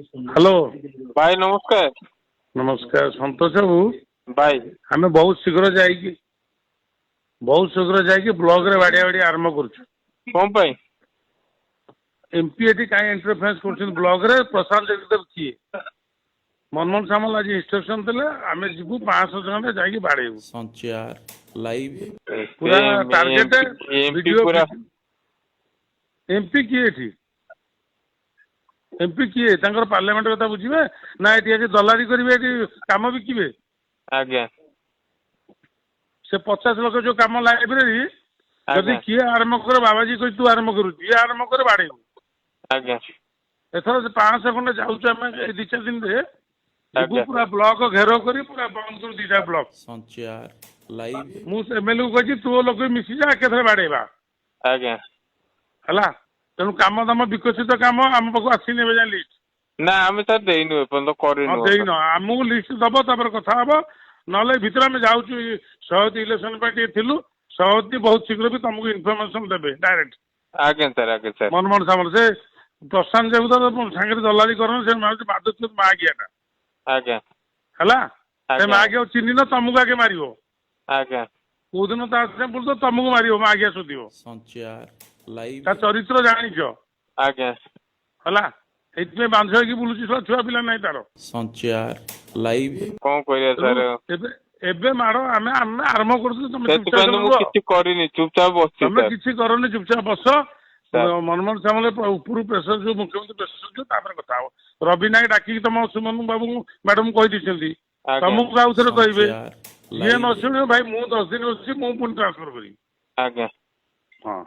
Hello. ଭାଇ, ନମସ୍କାର। ନମସ୍କାର ସନ୍ତୋଷ ବାବୁ। ଭାଇ। ଆମେ ବହୁତ ଶୀଘ୍ର ଯାଇକି ବ୍ଲକରେ ବାଡ଼ିଆ ବାଡ଼ି ଆରମ୍ଭ କରୁଛୁ। କଣ ପାଇଁ? ଏମପି ଏଠି କାହିଁ ଇଣ୍ଟରଫେରେନ୍ସ କରୁଛନ୍ତି ବ୍ଲକରେ? ପ୍ରଶାନ୍ତ ଜଗଦେବ କିଏ? ମନମୋହନ ସାମଲ ଆଜି ଇନଷ୍ଟ୍ରକ୍ସନ ଦେଲେ, ଆମେ ଯିବୁ, 500 ଜଣ ଯାଇକି ବାଡ଼େଇବୁ। ସଞ୍ଚାର ଲାଇଭ୍। ପୁରା ଟାର୍ଗେଟ। ଏମପି ପୁରା। ଏମପି କିଏ ଏଠି? ଏମପି କିଏ? ତାଙ୍କର ପାର୍ଲାମେଣ୍ଟ କଥା ବୁଝିବେ ନା ଏଠି ଆଜି ଦଲାଲି କରିବେ, ଏଠି କାମ ବିକିବେ? ସେ 50 ଲକ୍ଷ ଯୋଉ କାମ ଲାଇବ୍ରେରୀ, ଯଦି କିଏ ଆରମ୍ଭ କରେ, ବାବାଜୀ କହି ତୁ ଆରମ୍ଭ କରୁ, ଯିଏ ଆରମ୍ଭ କରେ ବାଡ଼େଇବୁ। ଏଥର ସେ 500 ଖଣ୍ଡେ ଯାଉଛୁ ଆମେ, ଏଇ 2-4 ଦିନରେ ଯିବୁ। ପୁରା ବ୍ଲକ ଘେରାଉ କରି ପୁରା ବନ୍ଦ କରୁ ଦିଟା ବ୍ଲକ। ସଞ୍ଚାର ଲାଇଭ୍। ମୁଁ ସେ ଏମଏଲଏ କୁ କହିଛି, ତୋ ଲୋକ ବି ମିଶିଯା, ଏକାଥରେ ବାଡ଼େଇବା। ହେଲା, ତେଣୁ କାମ ଦାମ, ବିକଶିତ କାମ ଆମ ପାଖକୁ ଆସିନି ଏବେ ଯାଏଁ ଲିଷ୍ଟ। ନା, ଆମେ ସାର୍ ଦେଇନୁ, ଏପର୍ଯ୍ୟନ୍ତ କରିନୁ। ଦେଇନ, ଆମକୁ ଲିଷ୍ଟ ଦବ, ତାପରେ କଥା ହବ। ନହେଲେ ଭିତରେ ଆମେ ଯାଉଛୁ, ସହତି ଇଲେକ୍ସନ ପାଇଁ ଟିକେ ଥିଲୁ। ସହତି ବହୁତ ଶୀଘ୍ର ବି ତମକୁ ଇନଫର୍ମେସନ ଦେବେ ଡାଇରେକ୍ଟ। ଆଜ୍ଞା ସାର୍, ଆଜ୍ଞା ସାର୍। ମନମୋହନ ସାମଲ, ସେ ପ୍ରଶାନ୍ତ ଜଗଦେବ ସାଙ୍ଗରେ ଦଲାଲି କରନି, ସେ ମାଧୁଚୁଦ ମାଗିଆଟା। ହେଲା, ସେ ମାଗିଆ ଚିହ୍ନିନ, ତମକୁ ଆଗେ ମାରିବ। କୋଉଦିନ ତା ସାଙ୍ଗେ ବୁଲୁଥିବ, ତମକୁ ମାରିବ, ମାଗିଆ ଶୋଧିବ। ସଞ୍ଚାର ଲାଇଭ୍। ତା ଚରିତ୍ର ଜାଣିଛ। ହେଲା, ସେଇଥିପାଇଁ ବାନ୍ଧ ହେଇକି ବୁଲୁଛି ଶଳା, ଛୁଆ ପିଲା ନାହିଁ ତାର। ସଞ୍ଚାର ଲାଇଭ୍। କଣ କରିବା ତେଣୁ ସାର୍? ଏବେ ଏବେ ମାଡ଼ ଆମେ ଆମେ ଆରମ୍ଭ କରୁଛୁ, ତମେ ସେଥିପାଇଁ ଚୁପଚାପ ତ ମୁଁ ରୁହ। କିଛି କରିନି, ଚୁପଚାପ ବସିଛି। ତମେ ସାର୍। କିଛି କରନି, ଚୁପଚାପ ବସ। ସାର୍। ମନମୋହନ ସାମଲ ଉପରୁ ପ୍ରେସର, ଯୋଉ ମୁଖ୍ୟମନ୍ତ୍ରୀ ପ୍ରେସର ଯୋଉ, ତାପରେ କଥା ହବ। ରବି ନାୟକ ଡାକିକି ତମ ସୁମନ ବାବୁଙ୍କୁ, ମ୍ୟାଡମ କହିଦେଇଛନ୍ତି। ତମକୁ ଆଉ ଥରେ କହିବେ। ସଞ୍ଚାର ଯିଏ ନ ଲାଇଭ୍। ଶୁଣିବ ଭାଇ, ମୁଁ 10 ଦିନ ଅଛି, ମୁଁ ପୁଣି ଟ୍ରାନ୍ସଫର କରିବି। ହଁ।